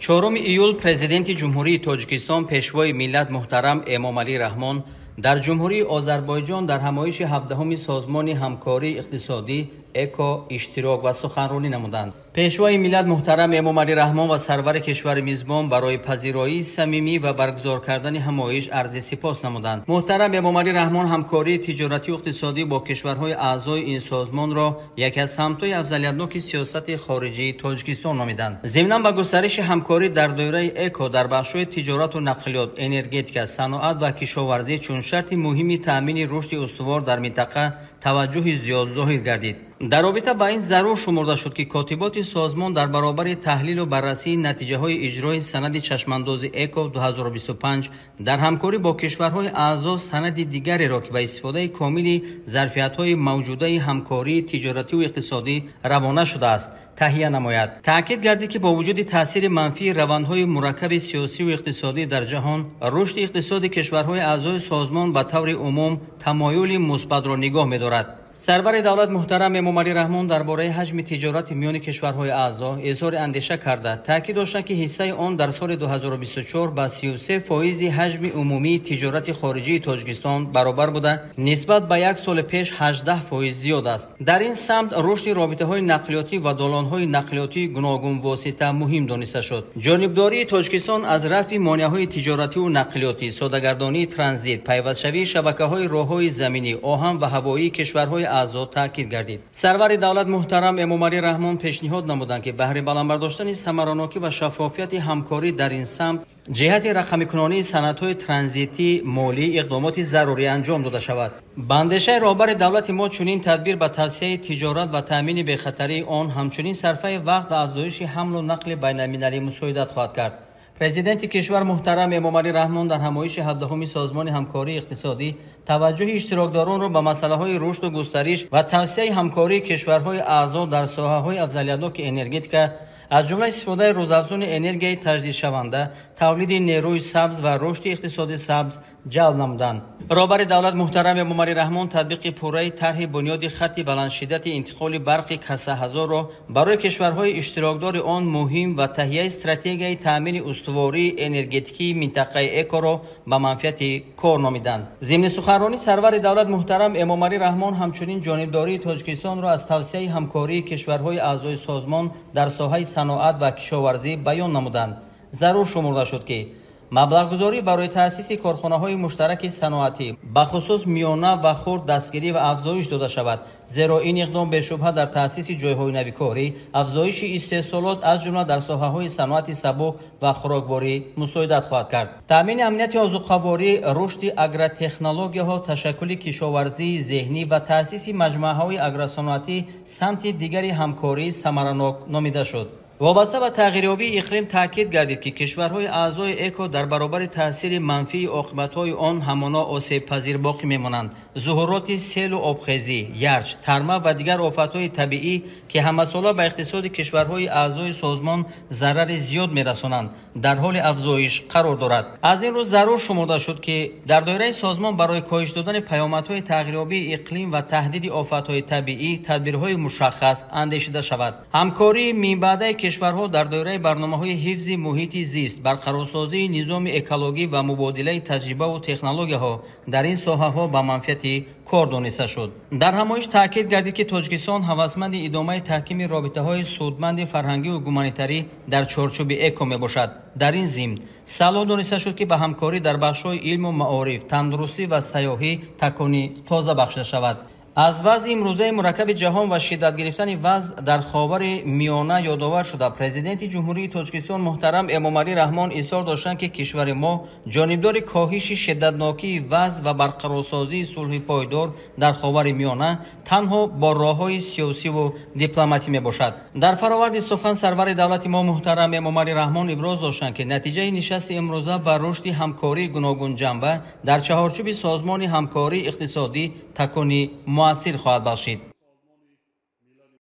4 июл Президенти Ҷумҳурии Тоҷикистон, Пешвои миллат муҳтарам Эмомалӣ Раҳмон дар Ҷумҳурии Озарбойҷон дар ҳамоиши 17-уми Созмони ҳамкории иқтисодӣ ЭКО иштирок ва суханронӣ намуданд. Пешвои миллат муҳтарам Эмомалӣ Раҳмон ва сарвари кишвари мизбон барои пазироии самимӣ ва баргузор кардани ҳамоиш арзи сипос намуданд. Муҳтарам Эмомалӣ Раҳмон ҳамкории тиҷоратию иқтисодӣ бо кишварҳои аъзои ин созмонро яке аз самтҳои афзалиятноки сиёсати хориҷии Тоҷикистон номиданд. Зимнан ба густариши ҳамкорӣ дар доираи ЭКО дар бахшҳои тиҷорату нақлиёт, энергетика, саноат ва кишоварзӣ чун шарти муҳими таъмини рушди устувор дар минтақа таваҷҷӯҳи зиёд зоҳир гардид. Дар робита ба ин зарур шумурда шуд, ки котиботи созмон дар баробари таҳлилу баррасии натиҷаҳои иҷрои санади чашмандози ЭКО 2025 дар ҳамкорӣ бо кишварҳои аъзо санади дигареро, ки ба истифодаи комили зарфиятҳои мавҷудаи ҳамкории тиҷоративу иқтисодӣ равона шудааст, таҳия намояд. Таъкид гардид, ки бо вуҷуди таъсири манфии равандҳои мураккаби сиёсиву иқтисодӣ дар ҷаҳон, рушди иқтисоди кишварҳои аъзои созмон ба таври умум тамоюли мусбатро нигоҳ медорад. Сарвари давлат муҳтарам Эмомалӣ Раҳмон дар бораи ҳаҷми тиҷорати миёни кишварҳои аъзо изҳори андеша карда, таъкид доштанд, ки ҳиссаи он дар соли 2024 ба 33% ҳаҷми умумии тиҷорати хориҷии Тоҷикистон баробар буда, нисбат ба як соли пеш 18% зиёд аст. Дар ин самт рушди робитаҳои нақлиётӣ ва долонҳои нақлиётии гуногунвосита муҳим дониста шуд. Ҷонибдории Тоҷикистон аз рафъи монеаҳои тиҷоративу нақлиётӣ, содагардонии транзит, пайвастшавии шабакаҳои роҳҳои заминӣ, оҳан ва ҳавоии кишварҳои аъзо таъкид гардид. Сарвари давлат муҳтарам Эмомалӣ Раҳмон пешниҳод намуданд, ки баҳри баланд бардоштани самаранокӣ ва шаффофияти ҳамкорӣ дар ин самт ҷиҳати рақамикунонии санадҳои транзитӣ молӣ иқдомоти зарурӣ анҷом дода шавад. Ба андешаи роҳбари давлати мо чунин тадбир ба тавсияи тиҷорат ва таъмини бехатарии он, ҳамчунин сарфаи вақт ва афзоиши ҳамлу нақли байналмилалӣ мусоидат хоҳад кард. Президенти кишвар муҳтарам Эмомалӣ Раҳмон дар ҳамоиши 17-уми Созмони ҳамкории иқтисодӣ таваҷҷӯҳи иштирокдоронро ба масъалаҳои рушду густариш ва тавсияи ҳамкории кишварҳои аъзо дар соҳаҳои афзалиятноки энергетика, аз ҷумла истифодаи рӯзафзуни энергияи таҷдидшаванда, тавлиди нерӯи сабз ва рушди иқтисоди сабз ҷалб намуданд. Роҳбари давлат муҳтарам Эмомалӣ Раҳмон татбиқи пурраи тарҳи бунёди хатти баландшиддати интиқоли барқи Касаҳазорро барои кишварҳои иштирокдори он муҳим ва таҳияи стратегияи таъмини устувории энергетикии минтақаи ЭКО-ро ба манфиати кор номиданд. Зимни суханронӣ сарвари давлат муҳтарам Эмомалӣ Раҳмон ҳамчунин ҷонибдории Тоҷикистонро аз тавсияи ҳамкории кишварҳои аъзои созмон дар соҳаи саноат ва кишоварзӣ баён намуданд. Зарур шумурда шуд, ки маблағгузорӣ барои таъсиси корхонаҳои муштараки саноатӣ, бахусус миёна ва хурд, дастгирӣ ва афзоиш дода шавад, зеро ин иқдом бешубҳа дар таъсиси ҷойҳои нави корӣ, афзоиши истеҳсолот аз ҷумла дар соҳаҳои саноати сабук ва хӯрокворӣ мусоидат хоҳад кард. Таъмини амнияти озуқаворӣ, рушди агротехнологияҳо, ташаккули кишоварзии зеҳнӣ ва таъсиси маҷмӯаҳои агросаноатӣ самти дигари ҳамкории самаранок номида шуд. Вобаста ба тағйирёбии иқлим таъкид гардид, ки кишварҳои аъзои ЭКО дар баробари таъсири манфии оқибатҳои он ҳамоно осебпазир боқӣ мемонанд. Зуҳуроти селу обхезӣ, ярч, тарма ва дигар офатҳои табиӣ, ки ҳамасола ба иқтисоди кишварҳои аъзои созмон зарари зиёд мерасонанд, дар ҳоли афзоиш қарор дорад. Аз ин рӯз зарур шумурда шуд, ки дар доираи созмон барои коҳиш додани паёмадҳои тағйирёбии иқлим ва таҳдиди офатҳои табиӣ тадбирҳои мушаххас андешида шавад. Ҳамкории минбаъдаи кишварҳо дар доираи барномаҳои ҳифзи муҳити зист, барқарорсозии низоми экологӣ ва мубодилаи таҷрибаву технологияҳо дар ин соҳаҳо ба манфиати кор дониста шуд. Дар ҳамоиш таъкид гардид, ки Тоҷикистон ҳавасманди идомаи таҳкими робитаҳои судманди фарҳангиву гуманитарӣ дар чорчӯби ЭКО мебошад. Дар ин зимн салоҳ дониста шуд, ки ба ҳамкорӣ дар бахшҳои илму маориф, тандурустӣ ва сайёҳӣ такони тоза бахшида шавад. Аз вазъи имрӯзаи мураккаби ҷаҳон ва шиддат гирифтани вазъ дар Ховари Миёна ёдовар шуда, Президенти Ҷумҳурии Тоҷикистон муҳтарам Эмомалӣ Раҳмон изҳор доштанд, ки кишвари мо ҷонибдори коҳиши шиддатнокии вазъ ва барқарорсозии сулҳи пойдор дар Ховари Миёна танҳо бо роҳҳои сиёсиву дипломатӣ мебошад. Дар фароварди сухан сарвари давлати мо муҳтарам Эмомалӣ Раҳмон иброз доштанд, ки натиҷаи нишасти имрӯза ба рушди ҳамкории гуногунҷанба дар чаҳорчӯби Созмони ҳамкории иқтисодӣ такони муассир хоҳад бахшид.